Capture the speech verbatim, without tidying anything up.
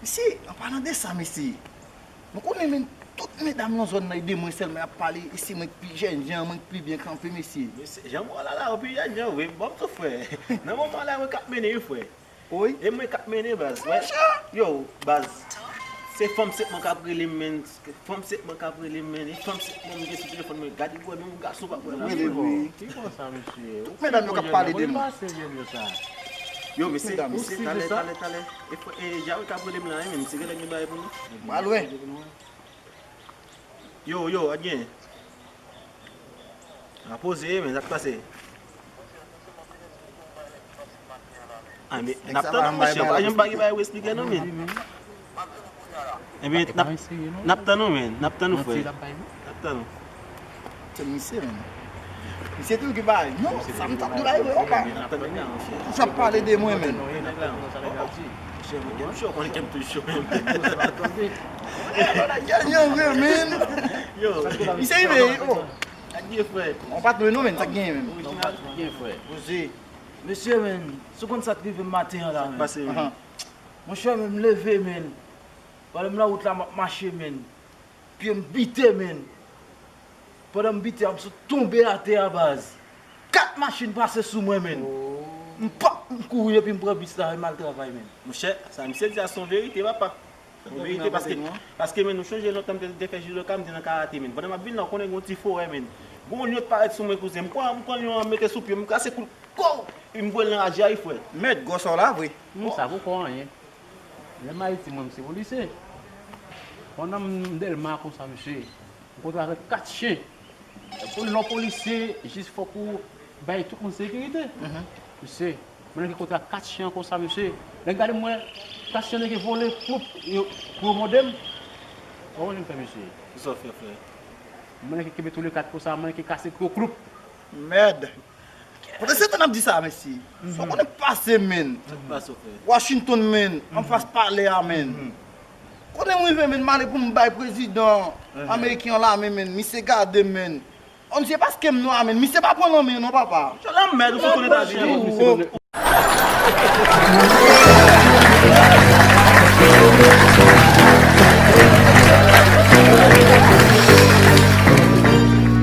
Mesye, an palan de sa, mesye, nou konnen, men, tout medam nan zòn nan, e de mwen sèlman y ap pale, e se mwen k pi jènjan, mwen k pi byen kanpe, mesye. Mesye, jan mwen la la, ou pi jènjan, wi, ban m tou, frè. Nan moman la, mwen k ap mennen, wi, frè. Wi. E mwen k ap mennen, baz. Yo, baz. Se fanm sèlman k ap rele m, men. Fanm sèlman k ap rele m, men. E fanm sèlman m gen sou telefòn mwen. Gade, wè, menm gason pa wè la. Rele m, wi. Ki konsa, mesye? Tout medam yo k ap pale de mwen. Yo, mesye, mesye, talè, talè, talè. E frè, e Jawè k ap rele m la, wi, men. Misye genlè gen bagay pou nou. Pral wè. Yo, yo, anyen. A poze, men, sa k pase? A, men, n ap tann ou, monchè. Pa janm pa gen bagay pou eksplike, non, men. Ebyen, n ap, n ap tann ou, men. N ap tann ou, frè. N ap tann ou. Se misye, men. Misye tou ki bay. Non, sa m t ap di bay, wi, opa. N ap tann ou, monchè. Ou t ap pale de mwen, men. Monchè, mwen, kè m cho, konnen kè m tou cho, men. Yo, misye rive, oh. Sa k gen, frè? On pa t lwen non, men, sa k gen, men. Orijinal, sa k gen, frè? Poze. Mesye, men, si w konn sa k rive m maten an la, men. Sa k pase, men? Monchè, men, m leve, men. Pandan m nan wout la, m ap mache, men. Pye m bite, men. Pandan m bite a, m sot tonbe atè a, baz. Kat machin pase sou mwen, men. M pap, m kouri epi m pran bis la, e m al travay, men. Monchè, sa misye di a se yon verite, papa. Yon verite, paske, paske, men, nou chonje lontan m te, te fè jidoka, m te nan karate, men. Pandan m ap vin la, ou konnen gen yon ti forè, men. Gon lyon t parèt sou mwen, kouzen. M pran, m pran lyon an, m mete sou pye m, m kase kou l, kow! Epi m voye l nan raje a, wi, frè. Mèt, gwosè w la, vre. M sa poko anyen. Lè m Ayiti, mwen, m se polisye. Pandan m Dèlma konsa, mesye, m kontre avèk kat chen. Pou lè w polisye, jis fòk ou bay tout moun sekirite. Mesye, mwen ki kontre ak kat chen konsa, mesye. Lè m gade, m wè kat chen nèg vole, ploup, yo, pou yo mòde m. Ou konnen m fè, mesye? Kisa w fè, frè? Mwen ki kenbe tou le kat konsa, mwen ki kase gwo kloup. Mèd. Pandan se tan n ap di sa, mesye, sa w konnen k pase, men. Sa k pase, frè? Washington, men, anfas palè a, men. Kote m rive, men, m ale pou m bay prezidan ameriken an lamen, men. Misye gade m, men. On se paske m nwa, men. Misye pa pran lanmen, non, papa. Lanmèd, ou sot Etazini.